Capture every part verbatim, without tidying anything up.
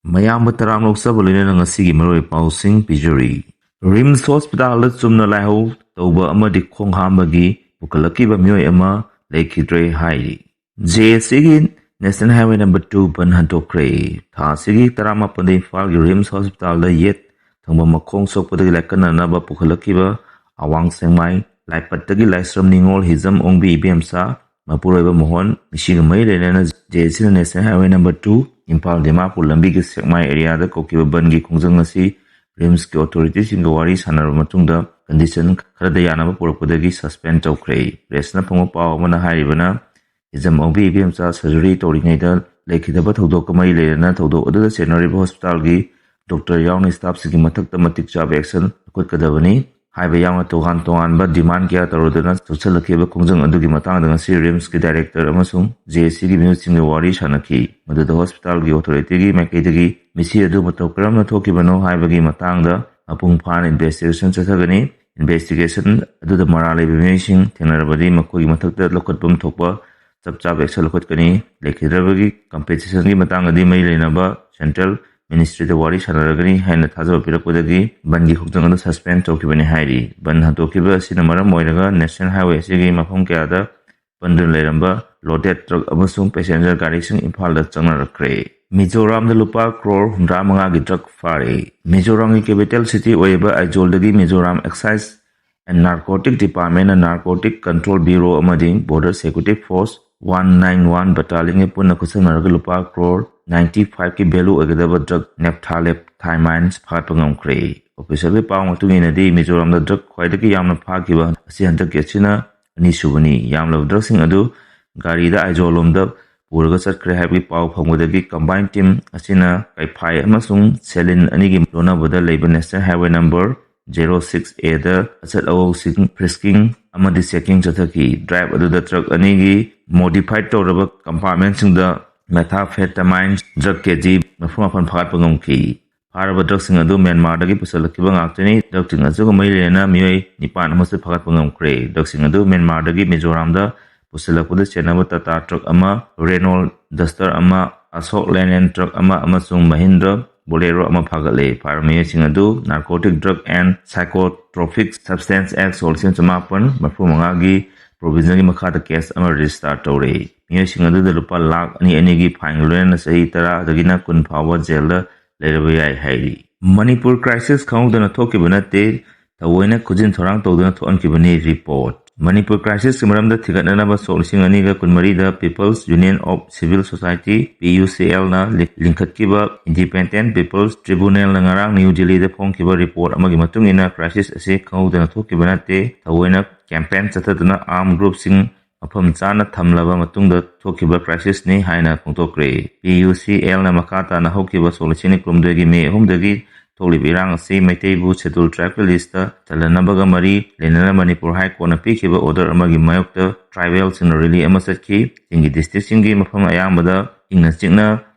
ꯃꯌꯥꯝꯕ ꯇꯔꯥꯝ ꯂꯧꯖꯕ ꯂꯣꯏꯅꯅ ꯉꯁꯤꯒꯤ ꯃꯔꯨꯑꯣꯏꯕ ꯄꯥꯎꯁꯤꯡ ꯄꯤꯖꯔꯤ꯫ ꯔꯤꯝꯁ ꯍꯣꯁꯄꯤꯇꯥꯜꯗ ꯆꯨꯝꯅ ꯂꯥꯏꯍꯧ ꯇꯧꯕ ꯑꯃꯗꯤ ꯈꯣꯡ ꯍꯥꯝꯕꯒꯤ ꯄꯨꯈꯠꯂꯛꯈꯤꯕ ꯃꯤꯑꯣꯏ ꯑꯃ ꯂꯩꯈꯤꯗ꯭ꯔꯦ ꯍꯥꯏꯔꯤ꯫ ꯖꯦ ꯑꯦ ꯁꯤꯒꯤ ꯅꯦꯁꯅꯦꯜ ꯍꯥꯏꯋꯦ ꯅꯝꯕꯔ ꯇꯨ ꯕꯟ ꯍꯟꯗꯣꯛꯈ꯭ꯔꯦ꯫ ꯊꯥ ꯑꯁꯤꯒꯤ ꯇꯔꯥꯃꯥꯄꯟꯗ ꯏꯝꯐꯥꯜꯒꯤ ꯔꯤꯝꯁ ꯍꯣꯁꯄꯤꯇꯥꯜꯗ ꯌꯦꯠ ꯊꯪꯕ ꯃꯈꯣꯡ ꯁꯣꯛꯄꯗꯒꯤ ꯂꯥꯏꯀꯠꯅꯅꯕ ꯄꯨꯈꯠꯂꯛꯈꯤꯕ ꯑꯋꯥꯡ ꯁꯦꯡꯃꯥꯏ ꯂꯥꯏꯄꯠꯇꯒꯤ ꯂꯥꯏꯁ꯭ꯔꯝ ꯅꯤꯉꯣꯜ ꯍꯤꯖꯝ ꯑꯣꯡꯕꯤ ꯏꯕꯦꯝꯆꯥ ꯃꯄꯨꯔꯣꯏꯕ ꯃꯣꯍꯟ, ꯃꯤꯁꯤꯒ ꯃꯔꯤ ꯂꯩꯅꯅ ꯖꯦ ꯑꯦ ꯁꯤꯅ national highway number two Imphal Dimapur ꯂꯝꯕꯤꯒꯤ ꯁꯦꯛꯃꯥꯏ ꯑꯦꯔꯤꯌꯥꯗ ꯀꯧꯈꯤꯕ ꯕꯟꯒꯤ ꯈꯣꯡꯖꯪ ꯑꯁꯤ ꯔꯤꯝꯁꯀꯤ ꯑꯣꯊꯣꯔꯤꯇꯤꯁꯤꯡꯒ ꯋꯥꯔꯤ ꯁꯥꯟꯅꯔꯕ ꯃꯇꯨꯡꯗ ꯀꯟꯗꯤꯁꯟ ꯈꯔꯗ ꯌꯥꯅꯕ ꯄꯨꯔꯛꯄꯗꯒꯤ ꯁꯁꯄꯦꯟ ꯇꯧꯈ꯭ꯔꯦ꯫ ꯄ꯭ꯔꯦꯁꯅ ꯐꯪꯕ ꯄꯥꯎ ꯑꯃꯅ ꯍꯥꯏꯔꯤꯕꯅ, ꯍꯤꯖꯝ ꯑꯣꯡꯕꯤ ꯏꯕꯦꯝꯆꯥ ꯁꯔꯖꯔꯤ ꯇꯧꯔꯤꯉꯩꯗ ꯂꯩꯈꯤꯗꯕ ꯊꯧꯗꯣꯛꯀ ꯃꯔꯤ ꯂꯩꯅꯅ ꯊꯧꯗꯣꯛ ꯑꯗꯨꯗ ꯆꯦꯟꯅꯔꯤꯕ ꯍꯣꯁꯄꯤꯇꯥꯜꯒꯤ ꯗꯣꯛꯇꯔ ꯌꯥꯎꯅ ꯁ꯭ꯇꯥꯐꯁꯤꯡꯒꯤ ꯃꯊꯛꯇ ꯃꯇꯤꯛ ꯆꯥꯕ ꯑꯦꯛꯁꯟ ꯂꯧꯈꯠꯀꯗꯕꯅꯤ꯫ ꯍꯥꯏꯕ ꯌꯥꯎꯅ ꯇꯣꯉꯥꯟ ꯇꯣꯉꯥꯟꯕ ꯗꯤꯃꯥꯟ ꯀꯌꯥ ꯇꯧꯔꯗꯨꯅ ꯆꯠꯁꯤꯜꯂꯛꯈꯤꯕ ꯈꯣꯡꯖꯪ ꯑꯗꯨꯒꯤ ꯃꯇꯥꯡꯗ ꯉꯁꯤ ꯔꯤꯝꯁꯀꯤ ꯗꯥꯏꯔꯦꯛꯇꯔ ꯑꯃꯁꯨꯡ ꯖꯦ ꯑꯦ ꯁꯤꯒꯤ ꯃꯤꯍꯨꯠꯁꯤꯡꯒ ꯋꯥꯔꯤ ꯁꯥꯟꯅꯈꯤ꯫ ꯃꯗꯨꯗ ꯍꯣꯁꯄꯤꯇꯥꯜꯒꯤ ꯑꯣꯊꯣꯔꯤꯇꯤꯒꯤ ꯃꯥꯏꯀꯩꯗꯒꯤ ꯃꯤꯁꯤ ꯑꯗꯨ ꯃꯇꯧ ꯀꯔꯝꯅ ꯊꯣꯛꯈꯤꯕꯅꯣ ꯍꯥꯏꯕꯒꯤ ꯃꯇꯥꯡꯗ ꯃꯄꯨꯡ ꯐꯥꯅ ꯏꯟꯚꯦꯁꯇꯤꯒꯦꯁꯟ ꯆꯠꯊꯒꯅꯤ꯫ ꯏꯟꯚꯦꯁꯇꯤꯒꯦꯁꯟ ꯑꯗꯨꯗ ꯃꯔꯥꯜ ꯂꯩꯕ ꯃꯤꯑꯣꯏꯁꯤꯡ ꯊꯦꯡꯅꯔꯕꯗꯤ ꯃꯈꯣꯏꯒꯤ ꯃꯊꯛꯇ ꯂꯧꯈꯠꯐꯝ ꯊꯣꯛꯄ ꯆꯞ ꯆꯥꯕ ꯑꯦꯛꯁꯟ ꯂꯧꯈꯠꯀꯅꯤ꯫ ꯂꯩꯈꯤꯗ꯭ꯔꯕꯒꯤ ꯀꯝꯄꯦꯟꯁꯦꯁꯟꯒꯤ ꯃꯇꯥꯡꯗꯗꯤ ꯃꯔꯤ ꯂꯩꯅꯕ ꯁꯦꯟꯇ꯭ꯔꯦꯜ ꯃꯤꯅꯤꯁꯇ꯭ꯔꯤꯗ ꯋꯥꯔꯤ ꯁꯥꯟꯅꯔꯒꯅꯤ ꯍꯥꯏꯅ ꯊꯥꯖꯕ ꯄꯤꯔꯛꯄꯗꯒꯤ ꯕꯟꯒꯤ ꯈꯣꯡꯖꯪ ꯑꯗꯨ ꯁꯁꯄꯦꯟ ꯇꯧꯈꯤꯕꯅꯤ ꯍꯥꯏꯔꯤ꯫ ꯕꯟ ꯍꯟꯗꯣꯛꯈꯤꯕ ꯑꯁꯤꯅ ꯃꯔꯝ ꯑꯣꯏꯔꯒ ꯅꯦꯁꯅꯦꯜ ꯍꯥꯏꯋꯦ ꯑꯁꯤꯒꯤ ꯃꯐꯝ ꯀꯌꯥꯗ ꯄꯟꯗꯨꯅ ꯂꯩꯔꯝꯕ ꯂꯣꯗꯦꯗ ꯇ꯭ꯔꯛ ꯑꯃꯁꯨꯡ ꯄꯦꯁꯦꯟꯖꯔ ꯒꯥꯔꯤꯁꯤꯡ ꯏꯝꯐꯥꯜꯗ ꯆꯪꯅꯔꯛꯈ꯭ꯔꯦ꯫ ꯃꯤꯖꯣꯔꯥꯝꯗ ꯂꯨꯄꯥ ꯀ꯭ꯔꯣꯔ ꯍꯨꯝꯗ꯭ꯔꯥ ꯃꯉꯥꯒꯤ ꯗ꯭ꯔꯛ ꯐꯥꯔꯦ꯫ ꯃꯤꯖꯣꯔꯥꯝꯒꯤ ꯀꯦꯄꯤꯇꯦꯜ ꯁꯤꯇꯤ ꯑꯣꯏꯔꯤꯕ ꯑꯥꯏꯖꯣꯜꯗꯒꯤ ꯃꯤꯖꯣꯔꯥꯝ ꯑꯦꯛꯁꯥꯏꯖ ꯑꯦꯟ ꯅꯥꯔꯀꯣꯇꯤꯛ ꯗꯤꯄꯥꯔꯠꯃꯦꯟꯅ ꯅꯥꯔꯀꯣꯇꯤꯛ ꯀꯟꯇ꯭ꯔꯣꯜ ꯕ꯭ꯌꯨꯔꯣ ꯑꯃꯗꯤ border security force one nine one ꯕꯠꯇꯥꯂꯤꯌꯟꯒ ꯄꯨꯟꯅ ꯈꯨꯠꯁꯝꯅꯔꯒ ꯂꯨꯄꯥ ꯀ꯭ꯔꯣꯔ ꯅꯥꯏꯟꯇꯤ ꯐꯥꯏꯚꯀꯤ ꯚꯦꯂꯨ ꯑꯣꯏꯒꯗꯕ ꯗ꯭ꯔꯛ ꯅꯦꯞꯊꯥꯂꯦꯞ ꯊꯥꯏꯃꯥꯏꯟꯁ ꯐꯥꯒꯠꯄ ꯉꯝꯈ꯭ꯔꯦ꯫ ꯑꯣꯐꯤꯁꯤꯌꯦꯜꯒꯤ ꯄꯥꯎ ꯃꯇꯨꯡ ꯏꯟꯅꯗꯤ ꯃꯤꯖꯣꯔꯥꯝꯗ ꯗ꯭ꯔꯛ ꯈ꯭ꯋꯥꯏꯗꯒꯤ ꯌꯥꯝꯅ ꯐꯥꯈꯤꯕ ꯑꯁꯤ ꯍꯟꯗꯛꯀꯤ ꯑꯁꯤꯅ ꯑꯅꯤꯁꯨꯕꯅꯤ꯫ ꯌꯥꯝꯂꯕ ꯗ꯭ꯔꯛꯁꯤꯡ ꯑꯗꯨ ꯒꯥꯔꯤꯗ ꯑꯥꯏꯖꯣꯜ ꯂꯣꯝꯗ ꯄꯨꯔꯒ ꯆꯠꯈ꯭ꯔꯦ ꯍꯥꯏꯕꯒꯤ ꯄꯥꯎ ꯐꯪꯕꯗꯒꯤ ꯀꯝꯕꯥꯏꯟ ꯇꯤꯝ ꯑꯁꯤꯅ ꯀꯩꯐꯥꯏ ꯑꯃꯁꯨꯡ ꯁꯦꯂꯤꯟ ꯑꯅꯤꯒꯤ ꯂꯣꯟꯅꯕꯗ ꯂꯩꯕ national highway number zero six ꯑꯦꯗ ꯑꯆꯠ ꯑꯋꯧꯁꯤꯡ ꯐ꯭ꯔꯤꯁꯀꯤꯡ ꯑꯃꯗꯤ ꯆꯦꯀꯤꯡ ꯆꯠꯊꯈꯤ꯫ ꯗ꯭ꯔꯥꯏꯚ ꯑꯗꯨꯗ ꯇ꯭ꯔꯛ ꯑꯅꯤꯒꯤ ꯃꯣꯗꯤꯐꯥꯏꯠ ꯇꯧꯔꯕ ꯀꯝꯄꯥꯔꯠꯃꯦꯟꯁꯤꯡꯗ ꯃꯦꯊꯥꯝꯐꯦꯇꯥꯃꯥꯏꯟ ꯗ꯭ꯔꯛ ꯀꯦꯖꯤ ꯃꯔꯤꯐꯨ ꯃꯥꯄꯟ ꯐꯥꯒꯠꯄ ꯉꯝꯈꯤ꯫ ꯐꯥꯔꯕ ꯗ꯭ꯔꯛꯁꯤꯡ ꯑꯗꯨ ꯃ꯭ꯌꯥꯟꯃꯥꯔꯗꯒꯤ ꯄꯨꯁꯤꯜꯂꯛꯈꯤꯕ ꯉꯥꯛꯇꯅꯤ꯫ ꯗ꯭ꯔꯛꯁꯤꯡ ꯑꯁꯤꯒ ꯃꯔꯤ ꯂꯩꯅꯅ ꯃꯤꯑꯣꯏ ꯅꯤꯄꯥꯟ ꯑꯃꯁꯨ ꯐꯥꯒꯠꯄ ꯉꯝꯈ꯭ꯔꯦ꯫ ꯗ꯭ꯔꯛꯁꯤꯡ ꯑꯗꯨ ꯃ꯭ꯌꯥꯟꯃꯥꯔꯗꯒꯤ ꯃꯤꯖꯣꯔꯥꯝꯗ ꯄꯨꯁꯤꯜꯂꯛꯄꯗ ꯆꯦꯟꯅꯕ ꯇꯥꯇꯥ ꯇ꯭ꯔꯛ ꯑꯃ, ꯔꯦꯅꯣꯜ ꯗꯁꯇꯔ ꯑꯃ, ꯑꯁꯣꯛ ꯂꯦꯂꯦꯟ ꯇ꯭ꯔꯛ ꯑꯃ ꯑꯃꯁꯨꯡ ꯃꯍꯤꯟꯗ꯭ꯔ ꯕꯣꯂꯦꯔꯣ ꯑꯃ ꯐꯥꯒꯠꯂꯦ꯫ ꯐꯥꯔꯕ ꯃꯤꯑꯣꯏꯁꯤꯡ ꯑꯗꯨ Narcotic Drug and Psychotropic Substance Act ꯁꯣꯛ ꯂꯤꯁꯤꯡ ꯆꯃꯥꯄꯟ ꯃꯔꯤꯐꯨ ꯃꯉꯥꯒꯤ ꯄ꯭ꯔꯣꯚꯤꯖꯟꯒꯤ ꯃꯈꯥꯗ ꯀꯦꯁ ꯑꯃ ꯔꯦꯖꯤꯁꯇꯥꯔ ꯇꯧꯔꯦ꯫ ꯃꯤꯑꯣꯏꯁꯤꯡ ꯑꯗꯨꯗ ꯂꯨꯄꯥ ꯂꯥꯈ ꯑꯅꯤ ꯑꯅꯤꯒꯤ ꯐꯥꯏꯟ ꯂꯣꯏꯅꯅ ꯆꯍꯤ ꯇꯔꯥꯗꯒꯤꯅ ꯀꯨꯟ ꯐꯥꯎꯕ ꯖꯦꯜꯗ ꯂꯩꯔꯕ ꯌꯥꯏ ꯍꯥꯏꯔꯤ꯫ ꯃꯅꯤꯄꯨꯔ ꯀ꯭ꯔꯥꯏꯁꯤꯁ ꯈꯪꯍꯧꯗꯅ ꯊꯣꯛꯈꯤꯕ ꯅꯠꯇꯦ, ꯊꯑꯣꯏꯅ ꯈꯨꯖꯤꯟ ꯊꯧꯔꯥꯡ ꯇꯧꯗꯨꯅ ꯊꯣꯛꯍꯟꯈꯤꯕꯅꯤ꯫ ꯔꯤꯄꯣꯔꯠ꯫ ꯃꯅꯤꯄꯨꯔ ꯀ꯭ꯔꯥꯏꯁꯤꯁꯀꯤ ꯃꯔꯝꯗ ꯊꯤꯒꯠꯅꯅꯕ ꯁꯣꯛ ꯂꯤꯁꯤꯡ ꯑꯅꯤꯒ ꯀꯨꯟꯃꯔꯤꯗ People's Union of Civil Society, P U C L ꯅ ꯂꯤ-, ꯂꯤꯡꯈꯠꯈꯤꯕ Independent People's Tribunal ꯅ ꯉꯔꯥꯡ ꯅ꯭ꯌꯨ ꯗꯤꯜꯂꯤꯗ ꯐꯣꯡꯈꯤꯕ ꯔꯤꯄꯣꯔꯠ ꯑꯃꯒꯤ ꯃꯇꯨꯡ ꯏꯟꯅ, ꯀ꯭ꯔꯥꯏꯁꯤꯁ ꯑꯁꯤ ꯈꯪꯍꯧꯗꯅ ꯊꯣꯛꯈꯤꯕ ꯅꯠꯇꯦ, ꯊꯑꯣꯏꯅ ꯀꯦꯝꯄꯦꯟ ꯆꯠꯊꯗꯨꯅ ꯑꯥꯔꯝ ꯒ꯭ꯔꯨꯞꯁꯤꯡ ꯃꯐꯝ ꯆꯥꯅ ꯊꯝꯂꯕ ꯃꯇꯨꯡꯗ ꯊꯣꯛꯈꯤꯕ ꯀ꯭ꯔꯥꯏꯁꯤꯁꯅꯤ ꯍꯥꯏꯅ ꯐꯣꯡꯗꯣꯛꯈ꯭ꯔꯦ꯫ P U C L ꯅ ꯃꯈꯥ ꯇꯥꯅ ꯍꯧꯈꯤꯕ ꯁꯣꯛ ꯂꯤꯁꯤꯡ ꯑꯅꯤ ꯀꯨꯟꯍꯨꯝꯗꯣꯏꯒꯤ ꯃꯦ ꯑꯍꯨꯝꯗꯒꯤ ꯊꯣꯛꯂꯤꯕ ꯏꯔꯥꯡ ꯑꯁꯤ ꯃꯩꯇꯩꯕꯨ Scheduled Tribe ꯀꯤ ꯂꯤꯁꯇ ꯆꯜꯍꯟꯅꯕꯒ ꯃꯔꯤ ꯂꯩꯅꯅ ꯃꯅꯤꯄꯨꯔ ꯍꯥꯏ ꯀꯣꯔꯠꯅ ꯄꯤꯈꯤꯕ ꯑꯣꯔꯗꯔ ꯑꯃꯒꯤ ꯃꯥꯌꯣꯛꯇ ꯇ꯭ꯔꯥꯏꯕꯦꯜꯁꯤꯡꯅ ꯔꯦꯂꯤ ꯑꯃ ꯆꯠꯈꯤ꯫ ꯆꯤꯡꯒꯤ ꯗꯤꯁꯇ꯭ꯔꯤꯛꯁꯤꯡꯒꯤ ꯃꯐꯝ ꯑꯌꯥꯝꯕꯗ ꯏꯪꯅ ꯆꯤꯛꯅ,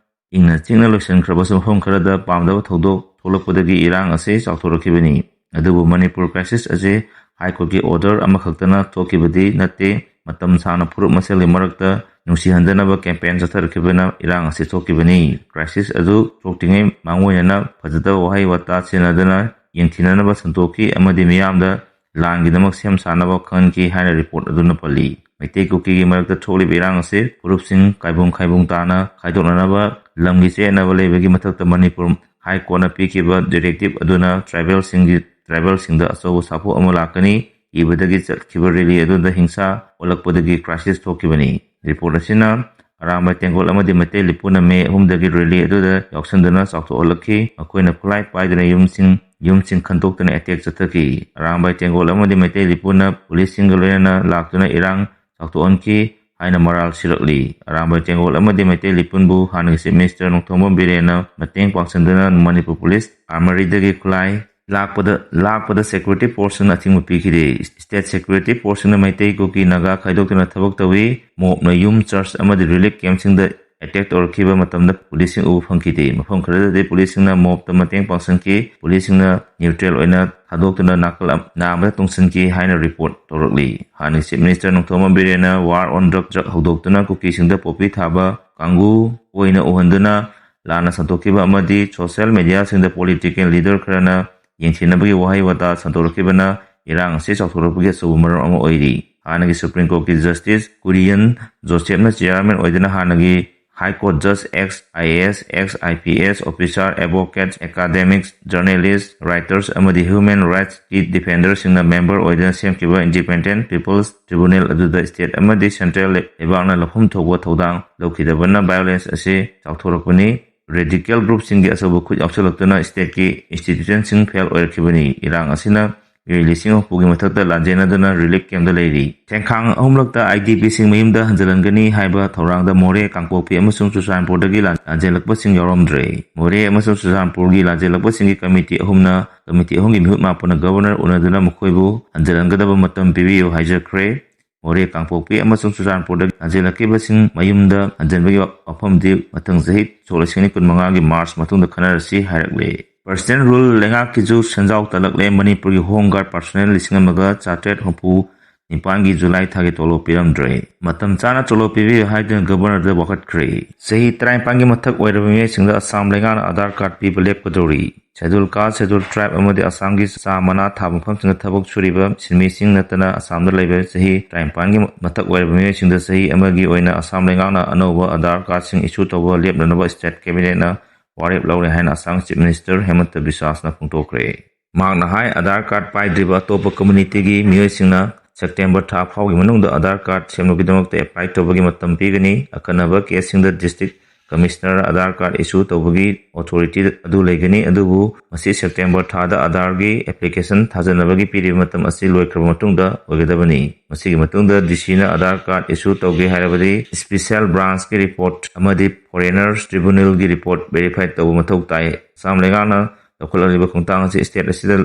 ꯏꯪꯅ ꯆꯤꯛꯅ ꯂꯣꯏꯁꯤꯟꯈ꯭ꯔꯕꯁꯨ, ꯃꯐꯝ ꯈꯔꯗ ꯄꯥꯝꯗꯕ ꯊꯧꯗꯣꯛ ꯊꯣꯛꯂꯛꯄꯗꯒꯤ ꯏꯔꯥꯡ ꯑꯁꯤ ꯆꯥꯎꯊꯣꯔꯛꯈꯤꯕꯅꯤ꯫ ꯑꯗꯨꯕꯨ ꯃꯅꯤꯄꯨꯔ ꯀ꯭ꯔꯥꯏꯁꯤꯁ ꯑꯁꯤ ꯍꯥꯏ ꯀꯣꯔꯠꯀꯤ ꯑꯣꯔꯗꯔ ꯑꯃꯈꯛꯇꯅ ꯊꯣꯛꯈꯤꯕꯗꯤ ꯅꯠꯇꯦ꯫ ꯃꯇꯝ ꯁꯥꯡꯅ ꯐꯨꯔꯨꯞ ꯃꯁꯦꯜꯒꯤ ꯃꯔꯛꯇ ꯅꯨꯡꯁꯤꯍꯟꯗꯅꯕ ꯀꯦꯝꯄꯦꯟ ꯆꯠꯊꯔꯛꯈꯤꯕꯅ ꯏꯔꯥꯡ ꯑꯁꯤ ꯊꯣꯛꯈꯤꯕꯅꯤ꯫ ꯀ꯭ꯔꯥꯏꯁꯤꯁ ꯑꯗꯨ ꯊꯣꯛꯇ꯭ꯔꯤꯉꯩ ꯃꯥꯡꯑꯣꯏꯅꯅ ꯐꯖꯗꯕ ꯋꯥꯍꯩ ꯋꯥꯇꯥ ꯁꯤꯖꯤꯟꯅꯗꯨꯅ ꯌꯦꯡꯊꯤꯅꯅꯕ ꯁꯟꯗꯣꯛꯈꯤ ꯑꯃꯗꯤ ꯃꯤꯌꯥꯝꯗ ꯂꯥꯟꯒꯤꯗꯃꯛ ꯁꯦꯝ ꯁꯥꯅꯕ ꯈꯪꯍꯟꯈꯤ ꯍꯥꯏꯅ ꯔꯤꯄꯣꯔꯠ ꯑꯗꯨꯅ ꯄꯜꯂꯤ꯫ ꯃꯩꯇꯩ ꯀꯨꯀꯤꯒꯤ ꯃꯔꯛꯇ ꯊꯣꯛꯂꯤꯕ ꯏꯔꯥꯡ ꯑꯁꯤ ꯐꯨꯔꯨꯞꯁꯤꯡ ꯈꯥꯏꯕꯨꯡ ꯈꯥꯏꯕꯨꯡ ꯇꯥꯅ ꯈꯥꯏꯗꯣꯛꯅꯅꯕ ꯂꯝꯒꯤ ꯆꯌꯦꯠꯅꯕ ꯂꯩꯕꯒꯤ ꯃꯊꯛꯇ ꯃꯅꯤꯄꯨꯔ ꯍꯥꯏ ꯀꯣꯔꯠꯅ ꯄꯤꯈꯤꯕ ꯗꯤꯔꯦꯛꯇꯤꯞ ꯑꯗꯨꯅ ꯇ꯭ꯔꯥꯏꯕꯦꯜꯁꯤꯡꯒꯤ, ꯇ꯭ꯔꯥꯏꯕꯦꯜꯁꯤꯡꯗ ꯑꯆꯧꯕ ꯁꯥꯐꯨ ꯑꯃ ꯂꯥꯛꯀꯅꯤ꯫ ꯏꯕꯗꯒꯤ ꯆꯠꯈꯤꯕ ꯔꯦꯂꯤ ꯑꯗꯨꯗ ꯍꯤꯡꯁꯥ ꯑꯣꯜꯂꯛꯄꯗꯒꯤ ꯀ꯭ꯔꯥꯏꯁꯤꯁ ꯊꯣꯛꯈꯤꯕꯅꯤ꯫ ꯔꯤꯄꯣꯔꯠ ꯑꯁꯤꯅ ꯑꯔꯥꯝꯕꯥꯏ ꯇꯦꯡꯒꯣꯜ ꯑꯃꯗꯤ ꯃꯩꯇꯩ ꯂꯤꯄꯨꯅ ꯃꯦ ꯑꯍꯨꯝꯗꯒꯤ ꯔꯦꯂꯤ ꯑꯗꯨꯗ ꯌꯥꯎꯁꯟꯗꯨꯅ ꯆꯥꯎꯊꯣꯛꯍꯜꯂꯛꯈꯤ꯫ ꯃꯈꯣꯏꯅ ꯈꯨꯠꯂꯥꯏ ꯄꯥꯏꯗꯨꯅ ꯌꯨꯝꯁꯤꯡ, ꯌꯨꯝꯁꯤꯡ ꯈꯟꯗꯣꯛꯇꯨꯅ ꯑꯦꯇꯦꯛ ꯆꯠꯊꯈꯤ꯫ ꯑꯔꯥꯝꯕꯥꯏ ꯇꯦꯡꯒꯣꯜ ꯑꯃꯗꯤ ꯃꯩꯇꯩ ꯂꯤꯄꯨꯅ ꯄꯨꯂꯤꯁꯁꯤꯡꯒ ꯂꯣꯏꯅꯅ ꯂꯥꯛꯇꯨꯅ ꯏꯔꯥꯡ ꯆꯥꯎꯊꯣꯛꯍꯟꯈꯤ ꯍꯥꯏꯅ ꯃꯔꯥꯜ ꯁꯤꯔꯛꯂꯤ꯫ ꯑꯔꯥꯝꯕꯥꯏ ꯇꯦꯡꯒꯣꯜ ꯑꯃꯗꯤ ꯃꯩꯇꯩ ꯂꯤꯄꯨꯟꯕꯨ ꯍꯥꯟꯅꯒꯤ ꯆꯤꯐ ꯃꯤꯅꯤꯁꯇꯔ ꯅꯣꯡꯊꯣꯝꯕꯝ ꯕꯤꯔꯦꯟꯅ ꯃꯇꯦꯡ ꯄꯥꯡꯁꯤꯟꯗꯨꯅ ꯃꯅꯤꯄꯨꯔ ꯄꯨꯂꯤꯁ ꯑꯥꯔꯃꯔꯤꯗꯒꯤ ꯈꯨꯠꯂꯥꯏ ꯂꯥꯛꯄꯗ, ꯂꯥꯛꯄꯗ ꯁꯦꯀ꯭ꯌꯨꯔꯤꯇꯤ ꯐꯣꯔꯁꯁꯤꯡꯅ ꯑꯊꯤꯡꯕ ꯄꯤꯈꯤꯗꯦ꯫ ꯁ꯭ꯇꯦꯠ ꯁꯦꯀ꯭ꯌꯨꯔꯤꯇꯤ ꯐꯣꯔꯁꯁꯤꯡꯅ ꯃꯩꯇꯩ, ꯀꯨꯀꯤ, ꯅꯥꯒꯥ ꯈꯥꯏꯗꯣꯛꯇꯨꯅ ꯊꯕꯛ ꯇꯧꯏ꯫ ꯃꯣꯞꯅ ꯌꯨꯝ, ꯆꯔꯆ ꯑꯃꯗꯤ ꯔꯤꯂꯤꯐ ꯀꯦꯝꯞꯁꯤꯡꯗ ꯑꯦꯇꯦꯛ ꯇꯧꯔꯛꯈꯤꯕ ꯃꯇꯝꯗ ꯄꯨꯂꯤꯁꯁꯤꯡ ꯎꯕ ꯐꯪꯈꯤꯗꯦ꯫ ꯃꯐꯝ ꯈꯔꯗꯗꯤ ꯄꯨꯂꯤꯁꯁꯤꯡꯅ ꯃꯣꯞꯇ ꯃꯇꯦꯡ ꯄꯥꯡꯁꯤꯟꯈꯤ꯫ ꯄꯨꯂꯤꯁꯁꯤꯡꯅ ꯅ꯭ꯌꯨꯇ꯭ꯔꯦꯜ ꯑꯣꯏꯅ ꯊꯥꯗꯣꯛꯇꯨꯅ ꯅꯥꯀꯜ ꯑꯃ-, ꯅꯥ ꯑꯃꯗ ꯇꯣꯡꯁꯤꯟꯈꯤ ꯍꯥꯏꯅ ꯔꯤꯄꯣꯔꯠ ꯇꯧꯔꯛꯂꯤ꯫ ꯍꯥꯟꯅꯒꯤ ꯆꯤꯐ ꯃꯤꯅꯤꯁꯇꯔ ꯅꯣꯡꯊꯣꯝꯕꯝ ꯕꯤꯔꯦꯟꯅ ꯋꯥꯔ ꯑꯣꯟ ꯗ꯭ꯔꯒ ꯍꯧꯗꯣꯛꯇꯨꯅ ꯀꯨꯀꯤꯁꯤꯡꯗ ꯄꯣꯄꯤ ꯊꯥꯕ ꯀꯥꯡꯕꯨ ꯑꯣꯏꯅ ꯎꯍꯟꯗꯨꯅ ꯂꯥꯟꯅ ꯁꯟꯗꯣꯛꯈꯤꯕ ꯑꯃꯗꯤ ꯁꯣꯁꯤꯌꯦꯜ ꯃꯦꯗꯤꯌꯥꯁꯤꯡꯗ ꯄꯣꯂꯤꯇꯤꯀꯦꯜ ꯂꯤꯗꯔ ꯈꯔꯅ ꯌꯦꯡꯊꯤꯅꯕꯒꯤ ꯋꯥꯍꯩ ꯋꯥꯇꯥ ꯁꯟꯗꯣꯔꯛꯈꯤꯕꯅ ꯏꯔꯥꯡ ꯑꯁꯤ ꯆꯥꯎꯊꯣꯔꯛꯄꯒꯤ ꯑꯆꯧꯕ ꯃꯔꯝ ꯑꯃ ꯑꯣꯏꯔꯤ꯫ ꯍꯥꯟꯅꯒꯤ ꯁꯨꯄ꯭ꯔꯤꯝ ꯀꯣꯔꯠꯀꯤ ꯖꯁꯇꯤꯁ ꯀꯨꯔꯤꯌꯟ ꯖꯣꯁꯦꯞꯅ ꯆꯤꯌꯥꯔꯃꯦꯟ ꯑꯣꯏꯗꯨꯅ ꯍꯥꯟꯅꯒꯤ ꯍꯥꯏ ꯀꯣꯔꯠ ꯖꯁ, ex I A S, ex I P S officer, advocate, academics, journalists, writers ꯑꯃꯗꯤ ꯍ꯭ꯌꯨꯃꯦꯟ ꯔꯥꯏꯠꯁꯀꯤ ꯗꯤꯐꯦꯟꯗꯔꯁꯤꯡꯅ ꯃꯦꯝꯕꯔ ꯑꯣꯏꯗꯨꯅ ꯁꯦꯝꯈꯤꯕ ꯏꯟꯗꯤꯄꯦꯟꯗꯦꯟꯠ ꯄꯤꯄꯜꯁ ꯇ꯭ꯔꯤꯕꯨꯅꯦꯜ ꯑꯗꯨꯗ ꯁ꯭ꯇꯦꯠ ꯑꯃꯗꯤ ꯁꯦꯟꯇ꯭ꯔꯦꯜ ꯂꯩꯕꯥꯛꯅ ꯂꯧꯐꯝ ꯊꯣꯛꯄ ꯊꯧꯗꯥꯡ ꯂꯧꯈꯤꯗꯕꯅ ꯚꯥꯏꯑꯣꯂꯦꯟꯁ ꯑꯁꯤ ꯆꯥꯎꯊꯣꯔꯛꯄꯅꯤ꯫ ꯔꯦꯗꯤꯀꯦꯜ ꯒ꯭ꯔꯨꯞꯁꯤꯡꯒꯤ ꯑꯆꯧꯕ ꯈꯨꯠ ꯌꯥꯎꯁꯜꯂꯛꯇꯨꯅ ꯁ꯭ꯇꯦꯠꯀꯤ ꯏꯟꯁꯇꯤꯇ꯭ꯌꯨꯁꯟꯁꯤꯡ ꯐꯦꯜ ꯑꯣꯏꯔꯛꯈꯤꯕꯅꯤ꯫ ꯏꯔꯥꯡ ꯑꯁꯤꯅ ꯃꯤꯑꯣꯏ ꯂꯤꯁꯤꯡ ꯍꯨꯝꯐꯨꯒꯤ ꯃꯊꯛꯇ ꯂꯥꯟꯖꯦꯟꯅꯗꯨꯅ ꯔꯤꯂꯤꯐ ꯀꯦꯝꯞꯇ ꯂꯩꯔꯤ꯫ ꯊꯦꯡꯈꯥꯡ ꯑꯍꯨꯝꯂꯛꯇ ꯑꯥꯏ ꯗꯤ ꯄꯤꯁꯤꯡ ꯃꯌꯨꯝꯗ ꯍꯟꯖꯤꯜꯍꯟꯒꯅꯤ ꯍꯥꯏꯕ ꯊꯧꯔꯥꯡꯗ ꯃꯣꯔꯦ, ꯀꯥꯡꯄꯣꯛꯄꯤ ꯑꯃꯁꯨꯡ ꯆꯨꯔꯆꯥꯟꯄꯨꯔꯗꯒꯤ ꯂꯥꯟ-, ꯂꯥꯟꯖꯦꯜꯂꯛꯄꯁꯤꯡ ꯌꯥꯎꯔꯝꯗ꯭ꯔꯦ꯫ ꯃꯣꯔꯦ ꯑꯃꯁꯨꯡ ꯆꯨꯔꯆꯥꯟꯄꯨꯔꯒꯤ ꯂꯥꯟꯖꯦꯜꯂꯛꯄꯁꯤꯡꯒꯤ ꯀꯃꯤꯇꯤ ꯑꯍꯨꯝꯅ, ꯀꯃꯤꯇꯤ ꯑꯍꯨꯝꯒꯤ ꯃꯤꯍꯨꯠ ꯃꯥꯄꯨꯅ ꯒꯕꯔꯅꯔ ꯎꯅꯗꯨꯅ ꯃꯈꯣꯏꯕꯨ ꯍꯟꯖꯤꯜꯍꯟꯒꯗꯕ ꯃꯇꯝ ꯄꯤꯕꯤꯌꯨ ꯍꯥꯏꯖꯈ꯭ꯔꯦ꯫ ꯃꯣꯔꯦ, ꯀꯥꯡꯄꯣꯛꯄꯤ ꯑꯃꯁꯨꯡ ꯆꯨꯔꯆꯥꯟꯄꯨꯔꯗ ꯂꯥꯟꯖꯦꯜꯂꯛꯈꯤꯕꯁꯤꯡ ꯃꯌꯨꯝꯗ ꯍꯟꯖꯤꯟꯕꯒꯤ ꯋꯥꯐꯝꯗꯤ ꯃꯊꯪ ꯆꯍꯤ ꯁꯣꯛ ꯂꯤꯁꯤꯡ ꯑꯅꯤ ꯀꯨꯟꯃꯉꯥꯒꯤ ꯃꯥꯔꯆ ꯃꯇꯨꯡꯗ ꯈꯟꯅꯔꯁꯤ ꯍꯥꯏꯔꯛꯂꯦ꯫ Personal rule ꯂꯩꯉꯥꯛꯀꯤꯁꯨ ꯁꯦꯟꯖꯥꯎ ꯇꯠꯂꯛꯂꯦ꯫ ꯃꯅꯤꯄꯨꯔꯒꯤ ꯍꯣꯝ ꯒꯥꯔꯗ ꯄꯔꯁꯅꯦꯜ ꯂꯤꯁꯤꯡ ꯑꯃꯒ ꯆꯥꯇ꯭ꯔꯦꯠ ꯍꯨꯝꯐꯨ ꯅꯤꯄꯥꯟꯒꯤ ꯖꯨꯂꯥꯏ ꯊꯥꯒꯤ ꯇꯣꯂꯣꯞ ꯄꯤꯔꯝꯗ꯭ꯔꯦ꯫ ꯃꯇꯝ ꯆꯥꯅ ꯇꯣꯂꯣꯞ ꯄꯤꯕꯤꯌꯨ ꯍꯥꯏꯗꯨꯅ ꯒꯕꯔꯅꯔꯗ ꯋꯥꯀꯠꯈ꯭ꯔꯦ꯫ ꯆꯍꯤ ꯇꯔꯥꯅꯤꯄꯥꯟꯒꯤ ꯃꯊꯛ ꯑꯣꯏꯔꯕ ꯃꯤꯑꯣꯏꯁꯤꯡꯗ ꯑꯁꯥꯝ ꯂꯩꯉꯥꯛꯅ ꯑꯥꯙꯥꯔ ꯀꯥꯔꯗ ꯄꯤꯕ ꯂꯦꯞꯀꯗꯧꯔꯤ꯫ ꯁꯦꯗꯨꯜ ꯀꯥꯁ, ꯁꯦꯗꯨꯜ ꯇ꯭ꯔꯥꯏꯕ ꯑꯃꯗꯤ ꯑꯁꯥꯝꯒꯤ ꯆꯥ ꯃꯅꯥ ꯊꯥꯕ ꯃꯐꯝꯁꯤꯡꯗ ꯊꯕꯛ ꯁꯨꯔꯤꯕ ꯁꯤꯟꯃꯤꯁꯤꯡ ꯅꯠꯇꯅ ꯑꯁꯥꯝꯗ ꯂꯩꯕ ꯆꯍꯤ ꯇꯔꯥꯅꯤꯄꯥꯟꯒꯤ ꯃꯊꯛ ꯑꯣꯏꯔꯕ ꯃꯤꯑꯣꯏꯁꯤꯡꯗ ꯆꯍꯤ ꯑꯃꯒꯤ ꯑꯣꯏꯅ ꯑꯁꯥꯝ ꯂꯩꯉꯥꯛꯅ ꯑꯅꯧꯕ ꯑꯥꯙꯥꯔ ꯀꯥꯔꯗꯁꯤꯡ ꯏꯁꯨ ꯇꯧꯕ ꯂꯦꯞꯅꯅꯕ ꯁ꯭ꯇꯦꯠ ꯀꯦꯕꯤꯅꯦꯠꯅ ꯋꯥꯔꯦꯞ ꯂꯧꯔꯦ ꯍꯥꯏꯅ ꯑꯁꯥꯝ ꯆꯤꯐ ꯃꯤꯅꯤꯁꯇꯔ ꯍꯦꯃꯟꯇ ꯕꯤꯁ꯭ꯋꯥꯁꯅ ꯐꯣꯡꯗꯣꯛꯈ꯭ꯔꯦ꯫ ꯃꯍꯥꯛꯅ ꯍꯥꯏ, ꯑꯥꯙꯥꯔ ꯀꯥꯔꯗ ꯄꯥꯏꯗ꯭ꯔꯤꯕ ꯑꯇꯣꯞꯄ ꯀꯝꯃ꯭ꯌꯨꯅꯤꯇꯤꯒꯤ ꯃꯤꯑꯣꯏꯁꯤꯡꯅ ꯁꯦꯞꯇꯦꯝꯕꯔ ꯊꯥ ꯐꯥꯎꯒꯤ ꯃꯅꯨꯡꯗ ꯑꯥꯙꯥꯔ ꯀꯥꯔꯗ ꯁꯦꯝꯅꯕꯒꯤꯗꯃꯛꯇ ꯑꯦꯄ꯭ꯂꯥꯏ ꯇꯧꯕꯒꯤ ꯃꯇꯝ ꯄꯤꯒꯅꯤ꯫ ꯑꯀꯟꯅꯕ ꯀꯦꯁꯁꯤꯡꯗ ꯗꯤꯁꯇ꯭ꯔꯤꯛ ꯀꯃꯤꯁꯅꯔ ꯑꯥꯙꯥꯔ ꯀꯥꯔꯗ ꯏꯁꯨ ꯇꯧꯕꯒꯤ ꯑꯣꯊꯣꯔꯤꯇꯤ ꯑꯗꯨ ꯂꯩꯒꯅꯤ, ꯑꯗꯨꯕꯨ ꯃꯁꯤ ꯁꯦꯞꯇꯦꯝꯕꯔ ꯊꯥꯗ ꯑꯥꯙꯥꯔꯒꯤ ꯑꯦꯄ꯭ꯂꯤꯀꯦꯁꯟ ꯊꯥꯖꯅꯕꯒꯤ ꯄꯤꯔꯤꯕ ꯃꯇꯝ ꯑꯁꯤ ꯂꯣꯏꯈ꯭ꯔꯕ ꯃꯇꯨꯡꯗ ꯑꯣꯏꯒꯗꯕꯅꯤ꯫ ꯃꯁꯤꯒꯤ ꯃꯇꯨꯡꯗ ꯗꯤ ꯁꯤꯅ ꯑꯥꯙꯥꯔ ꯀꯥꯔꯗ ꯏꯁꯨ ꯇꯧꯒꯦ ꯍꯥꯏꯔꯕꯗꯤ ꯁ꯭ꯄꯦꯁꯤꯌꯦꯜ ꯕ꯭ꯔꯥꯟꯁꯀꯤ ꯔꯤꯄꯣꯔꯠ ꯑꯃꯗꯤ ꯐꯣꯔꯦꯅꯔꯁ ꯇ꯭ꯔꯤꯕꯨꯅꯦꯜꯒꯤ ꯔꯤꯄꯣꯔꯠ ꯚꯦꯔꯤꯐꯥꯏ ꯇꯧꯕ ꯃꯊꯧ ꯇꯥꯏ꯫ ꯑꯁꯥꯝ ꯂꯩꯉꯥꯛꯅ ꯂꯧꯈꯠꯂꯛꯂꯤꯕ ꯈꯣꯡꯊꯥꯡ ꯑꯁꯤ ꯁ꯭ꯇꯦꯠ ꯑꯁꯤꯗ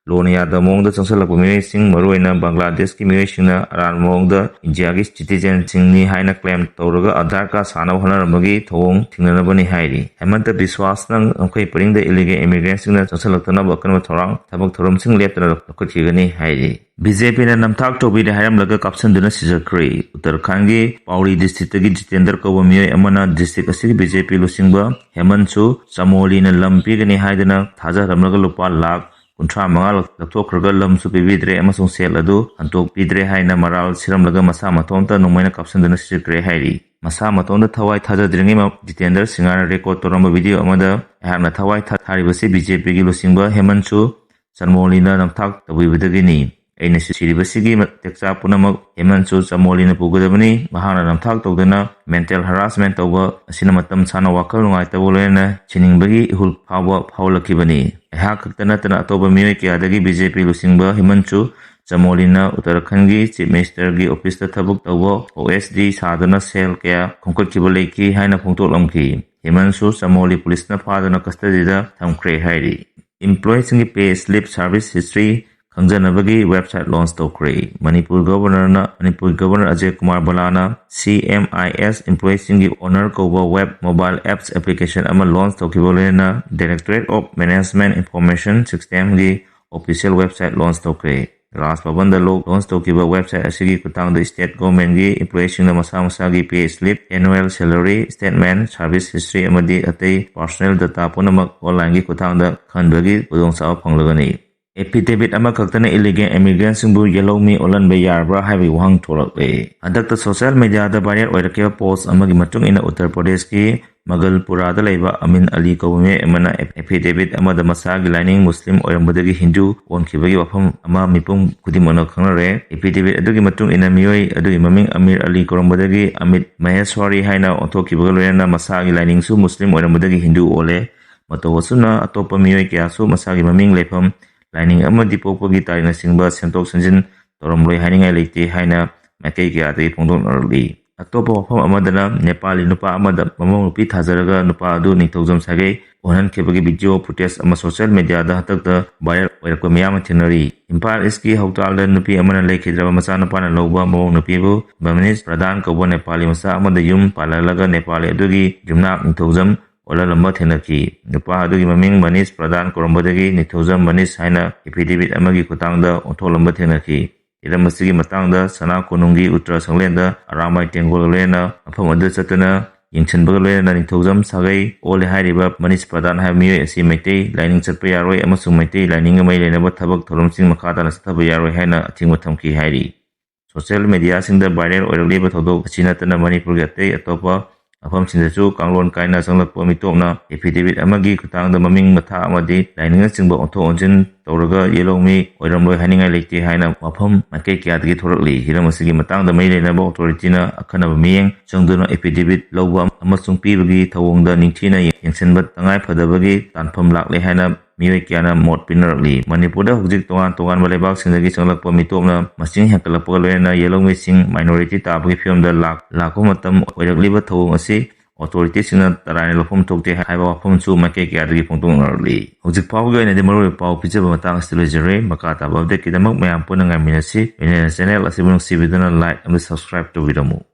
ꯂꯣꯅ ꯌꯥꯗꯕ ꯃꯑꯣꯡꯗ ꯆꯪꯁꯤꯜꯂꯛꯄ ꯃꯤꯑꯣꯏꯁꯤꯡ, ꯃꯔꯨꯑꯣꯏꯅ ꯕꯪꯒ꯭ꯂꯥꯗꯦꯁꯀꯤ ꯃꯤꯑꯣꯏꯁꯤꯡꯅ ꯑꯔꯥꯟꯕ ꯃꯑꯣꯡꯗ ꯏꯟꯗꯤꯌꯥꯒꯤ ꯁꯤꯇꯤꯖꯦꯟꯁꯤꯡꯅꯤ ꯍꯥꯏꯅ ꯀ꯭ꯂꯦꯝ ꯇꯧꯔꯒ ꯑꯙꯥꯔ ꯀꯥꯔꯗ ꯁꯥꯅꯕ ꯍꯣꯠꯅꯔꯝꯕꯒꯤ ꯊꯧꯑꯣꯡ ꯊꯦꯡꯅꯅꯕꯅꯤ ꯍꯥꯏꯔꯤ꯫ ꯍꯦꯃꯟꯇ ꯕꯤꯁ꯭ꯋꯥꯁꯅ ꯉꯝꯈꯩ ꯄꯔꯤꯡꯗ ꯏꯜꯂꯤꯒꯦꯜ ꯏꯃꯤꯒ꯭ꯔꯦꯟꯁꯤꯡꯅ ꯆꯪꯁꯤꯜꯂꯛꯇꯅꯕ ꯑꯀꯟꯕ ꯊꯧꯔꯥꯡ, ꯊꯕꯛ ꯊꯧꯔꯝꯁꯤꯡ ꯂꯦꯞꯇꯅ ꯂꯧꯈꯠꯈꯤꯒꯅꯤ ꯍꯥꯏꯔꯤ꯫ ꯕꯤ ꯖꯦ ꯄꯤꯅ ꯅꯝꯊꯥꯛ ꯇꯧꯕꯤꯔꯦ ꯍꯥꯏꯔꯝꯂꯒ ꯀꯥꯞꯁꯤꯟꯗꯨꯅ ꯁꯤꯖꯈ꯭ꯔꯦ꯫ ꯎꯠꯇꯔꯈꯥꯟꯒꯤ ꯄꯥꯎꯔꯤ ꯗꯤꯁꯇ꯭ꯔꯤꯛꯇꯒꯤ ꯖꯤꯇꯦꯟꯗꯔ ꯀꯧꯕ ꯃꯤꯑꯣꯏ ꯑꯃꯅ ꯗꯤꯁꯇ꯭ꯔꯤꯛ ꯑꯁꯤꯒꯤ ꯕꯤ ꯖꯦ ꯄꯤ ꯂꯨꯆꯤꯡꯕ ꯍꯦꯃꯟꯁꯨ ꯆꯃꯣꯂꯤꯅ ꯂꯝ ꯄꯤꯒꯅꯤ ꯍꯥꯏꯗꯨꯅ ꯊꯥꯖꯍꯜꯂꯝꯂꯒ ꯂꯨꯄꯥ ꯂꯥꯈ ꯀꯨꯟꯊ꯭ꯔꯥ ꯃꯉꯥ ꯂꯧꯊꯣꯛꯈ꯭ꯔꯒ ꯂꯝꯁꯨ ꯄꯤꯕꯤꯗ꯭ꯔꯦ ꯑꯃꯁꯨꯡ ꯁꯦꯜ ꯑꯗꯨ ꯍꯟꯗꯣꯛꯄꯤꯗ꯭ꯔꯦ ꯍꯥꯏꯅ ꯃꯔꯥꯜ ꯁꯤꯔꯝꯂꯒ ꯃꯁꯥ ꯃꯇꯣꯝꯇ ꯅꯣꯡꯃꯩꯅ ꯀꯥꯞꯁꯤꯟꯗꯨꯅ ꯁꯤꯈ꯭ꯔꯦ ꯍꯥꯏꯔꯤ꯫ ꯃꯁꯥ ꯃꯇꯣꯝꯇ ꯊꯋꯥꯏ ꯊꯥꯖꯗ꯭ꯔꯤꯉꯩ ꯃ-, ꯖꯤꯇꯦꯟꯗꯔ ꯁꯤꯡꯍꯅ ꯔꯦꯀꯣꯔꯗ ꯇꯧꯔꯝꯕ ꯚꯤꯗꯤꯑꯣ ꯑꯃꯗ, "ꯑꯩꯍꯥꯛꯅ ꯊꯋꯥꯏ ꯊꯥ-, ꯊꯥꯔꯤꯕꯁꯤ ꯕꯤ ꯖꯦ ꯄꯤꯒꯤ ꯂꯨꯆꯤꯡꯕ ꯍꯦꯃꯟꯁꯨ ꯆꯃꯣꯂꯤꯅ ꯅꯝꯊꯥꯛ ꯇꯧꯕꯤꯕꯗꯒꯤꯅꯤ꯫ ꯑꯩꯅ ꯁꯤꯔꯤꯕꯁꯤꯒꯤ ꯃ-, ꯇꯦꯛꯆꯥꯛ ꯄꯨꯝꯅꯃꯛ ꯍꯦꯃꯟꯁꯨ ꯆꯃꯣꯂꯤꯅ ꯄꯨꯒꯗꯕꯅꯤ꯫ ꯃꯍꯥꯛꯅ ꯅꯝꯊꯥꯛ ꯇꯧꯗꯨꯅ ꯃꯦꯟꯇꯦꯜ ꯍꯔꯥꯁꯃꯦꯟ ꯇꯧꯕ ꯑꯁꯤꯅ ꯃꯇꯝ ꯁꯥꯡꯅ ꯋꯥꯈꯜ ꯅꯨꯡꯉꯥꯏꯇꯕ ꯂꯣꯏꯅꯅ ꯁꯤꯅꯤꯡꯕꯒꯤ ꯏꯍꯨꯜ ꯐꯥꯎꯕ ꯐꯥꯎꯍꯜꯂꯛꯈꯤꯕꯅꯤ꯫ ꯑꯩꯍꯥꯛ ꯈꯛꯇ ꯅꯠꯇꯅ ꯑꯇꯣꯞꯄ ꯃꯤꯑꯣꯏ ꯀꯌꯥꯗꯒꯤ ꯕꯤ ꯖꯦ ꯄꯤ ꯂꯨꯆꯤꯡꯕ ꯍꯦꯃꯟꯁꯨ ꯆꯃꯣꯂꯤꯅ ꯎꯠꯇꯔꯈꯟꯒꯤ ꯆꯤꯐ ꯃꯤꯅꯤꯁꯇꯔꯒꯤ ꯑꯣꯐꯤꯁꯇ ꯊꯕꯛ ꯇꯧꯕ ꯑꯣ ꯑꯦꯁ ꯗꯤ ꯁꯥꯗꯨꯅ ꯁꯦꯜ ꯀꯌꯥ ꯈꯣꯝꯒꯠꯈꯤꯕ ꯂꯩꯈꯤ" ꯍꯥꯏꯅ ꯐꯣꯡꯗꯣꯛꯂꯝꯈꯤ꯫ ꯍꯦꯃꯟꯁꯨ ꯆꯃꯣꯂꯤ ꯄꯨꯂꯤꯁꯅ ꯐꯥꯗꯨꯅ ꯀꯁꯇꯗꯤꯗ ꯊꯝꯈ꯭ꯔꯦ ꯍꯥꯏꯔꯤ꯫ ꯏꯝꯄ꯭ꯂꯣꯌꯤꯁꯤꯡꯒꯤ ꯄꯦ ꯁ꯭ꯂꯤꯞ, ꯁꯥꯔꯚꯤꯁ ꯍꯤꯁꯇ꯭ꯔꯤ ꯈꯪꯖꯅꯕꯒꯤ ꯋꯦꯕꯁꯥꯏꯠ ꯂꯣꯟꯆ ꯇꯧꯈ꯭ꯔꯦ꯫ ꯃꯅꯤꯄꯨꯔ ꯒꯕꯔꯅꯔꯅ, ꯃꯅꯤꯄꯨꯔ ꯒꯕꯔꯅꯔ ꯑꯖꯌ ꯀꯨꯃꯥꯔ ꯚꯜꯂꯥꯅ ꯁꯤ ꯑꯦꯝ ꯑꯥꯏ ꯑꯦꯁ ꯏꯝꯄ꯭ꯂꯣꯌꯤꯁꯤꯡꯒꯤ ꯑꯣꯅꯔ ꯀꯧꯕ ꯋꯦꯕ ꯃꯣꯕꯥꯏꯜ ꯑꯦꯞꯁ ꯑꯦꯄ꯭ꯂꯤꯀꯦꯁꯟ ꯑꯃ ꯂꯣꯟꯆ ꯇꯧꯈꯤꯕ ꯂꯣꯏꯅꯅ Directorate of Management Information Systemꯒꯤ ꯑꯣꯐꯤꯁꯤꯌꯦꯜ ꯋꯦꯕꯁꯥꯏꯠ ꯂꯣꯟꯆ ꯇꯧꯈ꯭ꯔꯦ꯫ ꯔꯥꯖ ꯚꯕꯟꯗ ꯂꯣ-, ꯂꯣꯟꯆ ꯇꯧꯈꯤꯕ ꯋꯦꯕꯁꯥꯏꯠ ꯑꯁꯤꯒꯤ ꯈꯨꯠꯊꯥꯡꯗ ꯁ꯭ꯇꯦꯠ ꯒꯣꯚꯔꯟꯃꯦꯟꯠꯀꯤ ꯏꯝꯄ꯭ꯂꯣꯌꯤꯁꯤꯡꯅ ꯃꯁꯥ ꯃꯁꯥꯒꯤ pay slip, annual salary statement, service history ꯑꯃꯗꯤ ꯑꯇꯩ ꯄꯔꯁꯣꯅꯦꯜ ꯗꯇꯥ ꯄꯨꯝꯅꯃꯛ ꯑꯣꯟꯂꯥꯏꯟꯒꯤ ꯈꯨꯠꯊꯥꯡꯗ ꯈꯟꯕꯒꯤ ꯈꯨꯗꯣꯡꯆꯥꯕ ꯐꯪꯂꯒꯅꯤ꯫ ꯑꯦꯐꯤꯗꯦꯕꯤꯠ ꯑꯃꯈꯛꯇꯅ ꯏꯜꯂꯤꯒꯦꯜ ꯏꯃꯤꯒ꯭ꯔꯦꯟꯠꯁꯤꯡꯕꯨ ꯌꯦꯜꯍꯧꯃꯤ ꯑꯣꯜꯍꯟꯕ ꯌꯥꯔꯕ꯭ꯔꯥ ꯍꯥꯏꯕꯒꯤ ꯋꯥꯍꯪ ꯊꯣꯛꯂꯛꯂꯦ꯫ ꯍꯟꯗꯛꯇ ꯁꯣꯁꯤꯌꯦꯜ ꯃꯤꯗꯤꯌꯥꯗ ꯚꯥꯏꯔꯦꯜ ꯑꯣꯏꯔꯛꯈꯤꯕ ꯄꯣꯁꯠ ꯑꯃꯒꯤ ꯃꯇꯨꯡ ꯏꯟꯅ, ꯎꯠꯇꯔ ꯄ꯭ꯔꯗꯦꯁꯀꯤ ꯃꯒꯜꯄꯨꯔꯥꯗ ꯂꯩꯕ ꯑꯃꯤꯟ ꯑꯂꯤ ꯀꯧꯕ ꯃꯤꯑꯣꯏ ꯑꯃꯅ ꯑꯦꯐꯤꯗꯦꯕꯤꯠ ꯑꯃꯗ ꯃꯁꯥꯒꯤ ꯂꯥꯏꯅꯤꯡ ꯃꯨꯁꯂꯤꯝ ꯑꯣꯏꯔꯝꯕꯗꯒꯤ ꯍꯤꯟꯗꯨ ꯑꯣꯟꯈꯤꯕꯒꯤ ꯋꯥꯐꯝ ꯑꯃ ꯃꯤꯄꯨꯝ ꯈꯨꯗꯤꯡꯃꯛꯅ ꯈꯪꯅꯔꯦ꯫ ꯑꯦꯐꯤꯗꯦꯕꯤꯠ ꯑꯗꯨꯒꯤ ꯃꯇꯨꯡ ꯏꯟꯅ, ꯃꯤꯑꯣꯏ ꯑꯗꯨꯒꯤ ꯃꯃꯤꯡ ꯑꯃꯤꯔ ꯑꯂꯤ ꯀꯧꯔꯝꯕꯗꯒꯤ ꯑꯃꯤꯠ ꯃꯍꯦꯁ꯭ꯋꯥꯔꯤ ꯍꯥꯏꯅ ꯑꯣꯟꯊꯣꯛꯈꯤꯕꯒ ꯂꯣꯏꯅꯅ ꯃꯁꯥꯒꯤ ꯂꯥꯏꯅꯤꯡꯁꯨ ꯃꯨꯁꯂꯤꯝ ꯑꯣꯏꯔꯝꯕꯗꯒꯤ ꯍꯤꯟꯗꯨ ꯑꯣꯜꯂꯦ꯫ ꯃꯇꯧ ꯑꯁꯨꯝꯅ ꯑꯇꯣꯞꯄ ꯃꯤꯑꯣꯏ ꯀꯌꯥꯁꯨ ꯃꯁꯥꯒꯤ ꯃꯃꯤꯡ, ꯂꯩꯐꯝ, ꯂꯥꯏꯅꯤꯡ ꯑꯃꯗꯤ ꯄꯣꯛꯄꯒꯤ ꯇꯥꯔꯤꯛꯅꯆꯤꯡꯕ ꯁꯦꯝꯗꯣꯛ ꯁꯦꯝꯖꯤꯟ ꯇꯧꯔꯝꯂꯣꯏ ꯍꯥꯏꯅꯤꯡꯉꯥꯏ ꯂꯩꯇꯦ ꯍꯥꯏꯅ ꯃꯥꯏꯀꯩ ꯀꯌꯥꯗꯒꯤ ꯐꯣꯡꯗꯣꯛꯅꯔꯛꯂꯤ꯫ ꯑꯇꯣꯞꯄ ꯋꯥꯐꯝ ꯑꯃꯗꯅ, ꯅꯦꯄꯥꯂꯤ ꯅꯨꯄꯥ ꯑꯃꯗ ꯃꯃꯧ ꯅꯨꯄꯤ ꯊꯥꯖꯔꯒ ꯅꯨꯄꯥ ꯑꯗꯨ ꯅꯤꯡꯊꯧꯖꯝ ꯁꯥꯒꯩ ꯑꯣꯟꯍꯟꯈꯤꯕꯒꯤ video footage ꯑꯃ social mediaꯗ ꯍꯟꯗꯛꯇ viral ꯑꯣꯏꯔꯛꯄ ꯃꯤꯌꯥꯝꯅ ꯊꯦꯡꯅꯔꯤ꯫ ꯏꯝꯐꯥꯜ ꯏꯁꯀꯤ ꯍꯧꯇꯥꯜꯗ ꯅꯨꯄꯤ ꯑꯃꯅ ꯂꯩꯈꯤꯗ꯭ꯔꯕ ꯃꯆꯥꯅꯨꯄꯥꯅ ꯂꯧꯕ ꯃꯑꯣꯡ ꯅꯨꯄꯤꯕꯨ ꯕꯃꯅꯤꯁ ꯄ꯭ꯔꯗꯥꯟ ꯀꯧꯕ ꯅꯦꯄꯥꯂꯤ ꯃꯆꯥ ꯑꯃꯗ ꯌꯨꯝ ꯄꯥꯜꯍꯜꯂꯒ ꯅꯦꯄꯥꯂꯤ ꯑꯗꯨꯒꯤ ꯌꯨꯝꯅꯥꯛ ꯅꯤꯡꯊꯧꯖꯝ ꯑꯣꯜꯍꯜꯂꯝꯕ ꯊꯦꯡꯅꯈꯤ꯫ ꯅꯨꯄꯥ ꯑꯗꯨꯒꯤ ꯃꯃꯤꯡ ꯃꯅꯤꯁ ꯄ꯭ꯔꯗꯥꯟ ꯀꯧꯔꯝꯕꯗꯒꯤ ꯅꯤꯡꯊꯧꯖꯝ ꯃꯅꯤꯁ ꯍꯥꯏꯅ affidavit ꯑꯃꯒꯤ ꯈꯨꯠꯊꯥꯡꯗ ꯑꯣꯟꯊꯣꯛꯂꯝꯕ ꯊꯦꯡꯅꯈꯤ꯫ ꯍꯤꯔꯝ ꯑꯁꯤꯒꯤ ꯃꯇꯥꯡꯗ ꯁꯅꯥ ꯀꯣꯅꯨꯡꯒꯤ ꯎꯠꯇ꯭ꯔ ꯁꯪꯂꯦꯟꯗ ꯑꯔꯥꯝꯕꯥꯏ ꯇꯦꯡꯒꯣꯜꯒ ꯂꯣꯏꯅꯅ ꯃꯐꯝ ꯑꯗꯨꯗ ꯆꯠꯇꯨꯅ ꯌꯦꯡꯁꯤꯟꯕꯒ ꯂꯣꯏꯅꯅ ꯅꯤꯡꯊꯧꯖꯝ ꯁꯥꯒꯩ ꯑꯣꯜꯂꯦ ꯍꯥꯏꯔꯤꯕ ꯃꯅꯤꯁ ꯄ꯭ꯔꯗꯥꯟ ꯍꯥꯏꯕ ꯃꯤꯑꯣꯏ ꯑꯁꯤ ꯃꯩꯇꯩ ꯂꯥꯏꯅꯤꯡ ꯆꯠꯄ ꯌꯥꯔꯣꯏ ꯑꯃꯁꯨꯡ ꯃꯩꯇꯩ ꯂꯥꯏꯅꯤꯡꯒ ꯃꯔꯤ ꯂꯩꯅꯕ ꯊꯕꯛ ꯊꯧꯔꯝꯁꯤꯡ ꯃꯈꯥ ꯇꯥꯅ ꯆꯠꯊꯕ ꯌꯥꯔꯣꯏ ꯍꯥꯏꯅ ꯑꯊꯤꯡꯕ ꯊꯝꯈꯤ ꯍꯥꯏꯔꯤ꯫ Social mediaꯁꯤꯡꯗ viral ꯑꯣꯏꯔꯛꯂꯤꯕ ꯊꯧꯗꯣꯛ ꯑꯁꯤ ꯅꯠꯇꯅ ꯃꯅꯤꯄꯨꯔꯒꯤ ꯑꯇꯩ ꯑꯇꯣꯞꯄ ꯃꯐꯝꯁꯤꯡꯗꯁꯨ ꯀꯥꯡꯂꯣꯟ ꯀꯥꯏꯅ ꯆꯪꯂꯛꯄ ꯃꯤꯇꯣꯞꯅ affidavit ꯑꯃꯒꯤ ꯈꯨꯠꯊꯥꯡꯗ ꯃꯃꯤꯡ ꯃꯊꯥ ꯑꯃꯗꯤ ꯂꯥꯏꯅꯤꯡꯅꯆꯤꯡꯕ ꯑꯣꯟꯊꯣꯛ ꯑꯣꯟꯁꯤꯟ ꯇꯧꯔꯒ ꯌꯦꯜꯍꯧꯃꯤ ꯑꯣꯏꯔꯝꯂꯣꯏ ꯍꯥꯏꯅꯤꯡꯉꯥꯏ ꯂꯩꯇꯦ ꯍꯥꯏꯅ ꯋꯥꯐꯝ ꯃꯥꯏꯀꯩ ꯀꯌꯥꯗꯒꯤ ꯊꯣꯔꯛꯂꯤ꯫ ꯍꯤꯔꯝ ꯑꯁꯤꯒꯤ ꯃꯇꯥꯡꯗ ꯃꯔꯤ ꯂꯩꯅꯕ authorityꯅ ꯑꯈꯟꯅꯕ ꯃꯤꯠꯌꯦꯡ ꯆꯪꯗꯨꯅ affidavit ꯂꯧꯕ ꯑꯃꯁꯨꯡ ꯄꯤꯕꯒꯤ ꯊꯧꯑꯣꯡꯗ ꯅꯤꯡꯊꯤꯅ ꯌꯦꯡꯁꯤꯟꯕ ꯇꯉꯥꯏ ꯐꯗꯕꯒꯤ ꯇꯥꯟꯐꯝ ꯂꯥꯛꯂꯦ ꯍꯥꯏꯅ ꯃꯤꯑꯣꯏ ꯀꯌꯥꯅ ꯃꯣꯠ ꯄꯤꯅꯔꯛꯂꯤ꯫ ꯃꯅꯤꯄꯨꯔꯗ ꯍꯧꯖꯤꯛ ꯇꯣꯉꯥꯟ ꯇꯣꯉꯥꯟꯕ ꯂꯩꯕꯥꯛꯁꯤꯡꯗꯒꯤ ꯆꯪꯂꯛꯄ ꯃꯤꯇꯣꯞꯅ ꯃꯁꯤꯡ ꯍꯦꯟꯒꯠꯂꯛꯄꯒ ꯂꯣꯏꯅꯅ ꯌꯦꯜꯍꯧꯃꯤꯁꯤꯡ minority ꯇꯥꯕꯒꯤ ꯐꯤꯕꯝꯗ ꯂꯥꯛ-, ꯂꯥꯛꯄ ꯃꯇꯝ ꯑꯣꯏꯔꯛꯂꯤꯕ ꯊꯧꯑꯣꯡ ꯑꯁꯤ authorityꯁꯤꯡꯅ ꯇꯔꯥꯏꯅ ꯂꯧꯐꯝ ꯊꯣꯛꯇꯦ ꯍꯥꯏꯕ ꯋꯥꯐꯝꯁꯨ ꯃꯥꯏꯀꯩ ꯀꯌꯥꯗꯒꯤ ꯐꯣꯡꯗꯣꯛꯅꯔꯛꯂꯤ꯫ ꯍꯧꯖꯤꯛ ꯐꯥꯎꯕꯒꯤ ꯑꯣꯏꯅꯗꯤ ꯃꯔꯨꯑꯣꯏꯕ ꯄꯥꯎ ꯄꯤꯖꯕ ꯃꯇꯥꯡ ꯑꯁꯤꯗ ꯂꯣꯏꯖꯔꯦ꯫ ꯃꯈꯥ ꯇꯥꯕ updateꯀꯤꯗꯃꯛ ꯃꯌꯥꯝ ꯄꯨꯟꯅ ꯉꯥꯏꯃꯤꯟꯅꯁꯤ꯫ ꯂꯣꯏꯅꯅ channel ꯑꯁꯤꯕꯨ ꯅꯨꯡꯁꯤꯕꯤꯗꯨꯅ like ꯑꯃꯗꯤ subscribe ꯇꯧꯕꯤꯔꯝꯃꯨ꯫